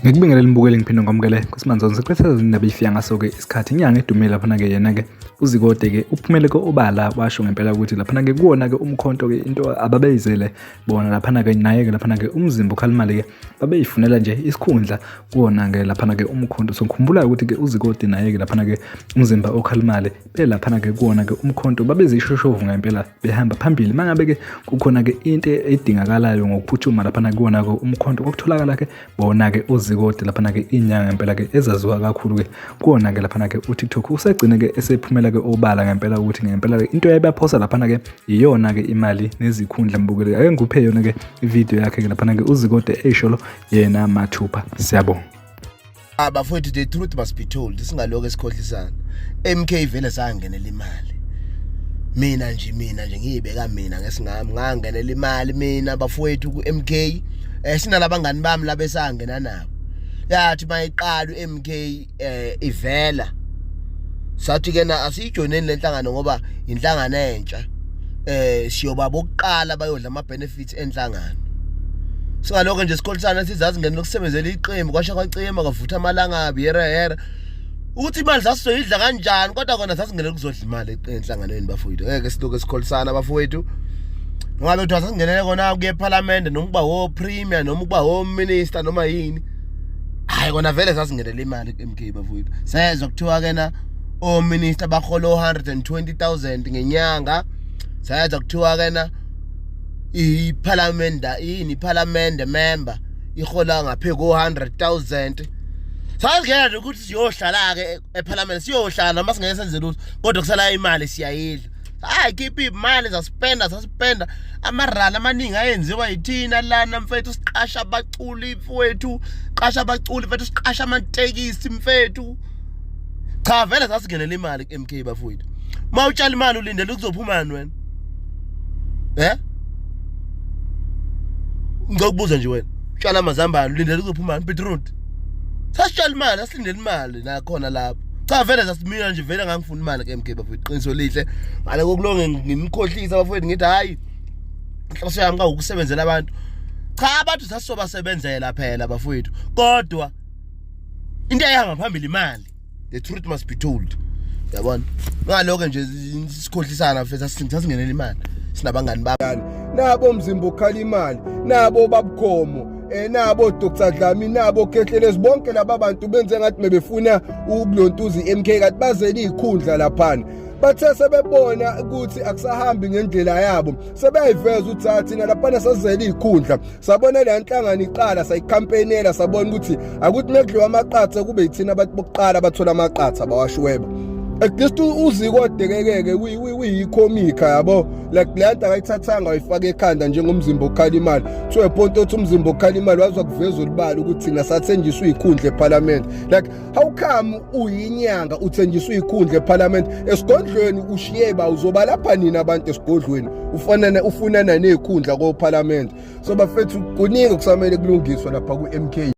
Ngikubingelele mbukeli ngiphinde ngamukele kwisimanzonzo siqethe izindaba ifika ngaso-ke isikhathi inyanga edumile laphana-ke yena-ke uZikode-ke uphumele ko-obala washo ngempela ukuthi laphana-ke kuwona-ke umkhonto-ke into ababeyizele bona laphana-ke naye-ke laphana-ke umzimba ukhalimali-ke babeyifunela nje isikhundla kuwona-ke laphana-ke umkhonto. So ngikhumbula ukuthi-ke uZikode naye-ke laphana-ke umzimba okhalimali belaphana-ke kuwona-ke umkhonto babezishoshovu ngempela behamba phambili. Mangabe-ke kukhona-ke into edingakalayo ngokuphuthuma laphana kuwona-ke umkhonto kwakutholakala-ke bona-ke uZikode laphana-ke inyanga ngempela-ke ezaziwa kakhulu-ke kuwona-ke laphana-ke uTikTok usegcine-ke esephumela-ke obala ngempela ukuthi ngempela-ke into yayibaphosa laphana-ke iyona-ke imali nezikhundla mbukeli ake ngikuphe yona-ke ividiyo yakhe-ke laphana-ke uZikode eyisholo yena mathupha. Siyabonga. Ah bafowethu, the truth must be told, singalokho esikhohlisana. MK vele sangenela imali. Mina nje, mina nje ngiyibeka mina ngesingami, ngangenela imali mina bafowethu ku MK. Sinalabangani bami labesangena nabo. Yathi mayiqala uMK ivela, sathi ke na asiyijoyineni lenhlangano ngoba inhlangano entsha. Siyoba bokuqala bayodla ama benefits enhlangano. Singalokho nje sikhohlisana sizazi ngene lokusebenzela iqembu, kwasha kwacima kwavutha amalangabi yere yere. Ukuthi imali sasizoyidla kanjani, kodwa kona sasingenele ukuzodla imali enhlanganweni bafowethu. Ngeke silokhu sikhohlisana bafowethu. Ngoba kuthiwa sasingenele kona kuye eParliament noma ukuba wo premier noma ukuba wo minister noma yini. Hayi kona vele sasingenele imali ku-MK bafowethu. Sezwa kuthiwa ke na o minister bahola 120,000 ngenyanga. Sezwa kuthiwa ke na iParliament yini iParliament member ihola ngaphe ko 100,000. Sazingena nje ukuthi siyohlala ke eParliament, siyohlala noma singeke senze lutho, kodwa kusala imali siyayidla. Hayi khipha imali, sasipenda sasipenda amarali amaningi ayenziwa yithina lana mfethu, siqasha abaculi mfethu, qasha abaculi mfethu, siqasha amatekisi mfethu. Cha vele sasingenela imali ku-MK bafowethu. Uma utshala imali ulindele ukuzophumani wena? Ngikubuza nje wena, utshala amazambane ulindele ukuzophumani? Beetroot. Sasitshala imali, sasilindele imali nakhona lapho. Cha vele sasimina nje vele ngangifuna imali ku-MK bafowethu, iqiniso lihle. Ngale kokulonge ngimkhohlisa bafowethu ngithi hayi inhloso yami kwawukusebenzela abantu. Cha abantu sasisobasebenzela phela bafowethu, kodwa into eyahamba phambili imali. The truth must be told. Yabona? Ngalokho nje sikhohlisana mfethu, sasingenela imali. Sinabangani bami. Nabo mzimba okhala imali, nabo babukhomo, nabo Dr Dlamini, nabo Khehlelezi, bonke laba bantu benze ngathi bebefuna ukulontuza iMK kanti bazele izikhundla laphana. Bathe sebebona ukuthi akusahambi ngendlela yabo, sebeyayiveza ukuthi ha thina laphana sazele izikhundla. Sabona le nhlangano iqala, sayikhampenela, sabona ukuthi akuthi mekudliwa amaqatha kube yithina abantu bokuqala abathola amaqatha bawashweba. At least uZikode kekeke uyikhomika yabo, like le nto akayithathanga wayifaka ekhanda njengomzimba okhala imali. To a point othi umzimba okhala imali wazwa kuveza olubala ukuthi thina sathenjiswa izikhundla eParliament. Like how come uyinyanga uthenjiswa izikhundla eParliament, esigodlweni ushiye ba uzoba lapha nini abantu esigodlweni ufanana ufunana nezikhundla ko Parliament. So bafethu kuningi kusamele kulungiswa lapha ku MK.